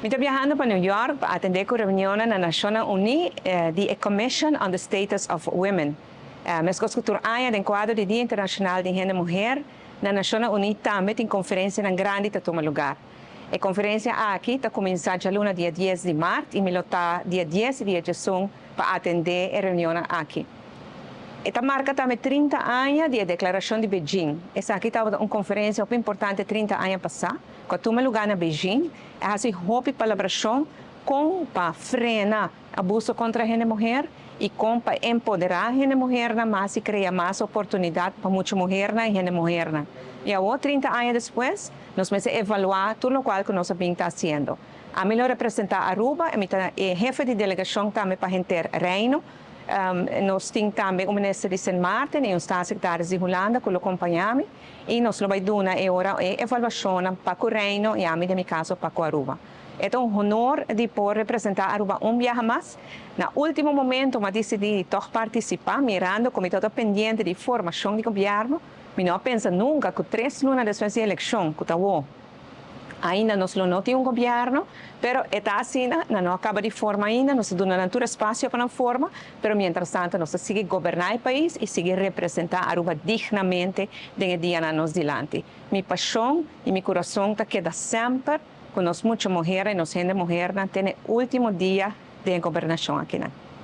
Mi ta biahando pa New York pa atende cu reunion na Nacionnan Uni di e Commission on the Status of Women. Mescos cu tur aña den cuadro di Dia Internacional di Hende Muher, na Nacionnan Uni tambe tin conferencianan grandi ta tuma lugar. E conferencia aki ta cuminsa djaluna dia 10 di maart y mi lo ta dia 10 y dia 11 pa atende e reunionnan aki. E ta marca tambe 30 aña di e Declaracion di Beijing. Esaki tabata un conferencia hopi importante 30 aña pasa, cu a tuma lugar na Beijing. A haci hopi palabracion con pa frena abuso contra hende muher y con pa empodera hende muhernan mas y crea mas oportunidad pa mucha muhernan y hende muhernan. Y awor, 30 aña despues, nos mester evalua tur locual cu nos a bin ta haciendo. Ami lo representa Aruba y mi ta e hefe di delegacion tambe pa henter Reino. Nos tin tambe un minister di Sint Maarten y un staatssecretaris di Hulanda cu lo acompaña mi y nos lo bay duna e ora e evaluacion pa cu Reino y ami den mi caso pa cu Aruba. E ta un honor di por representa Aruba un biaha mas. Na ultimo momento m'a dicidi di toch participa, mirando cu mi ta pendiente di formacion di gobierno. Mi no a pensa nunca cu 3 luna despues di eleccion, cu ta ainda nos no tin un gobierno, pero ta asina, no a caba di forma ainda, nos ta duna tur espacio pa forma, pero mientras tanto nos ta sigui goberna e pais y sigui representa Aruba dignamente den dia na nos dilanti. Mi pasion y mi curason ta keda semper cu nos mucha muher y nos hende muher te e ultimo dia di gobernacion aki.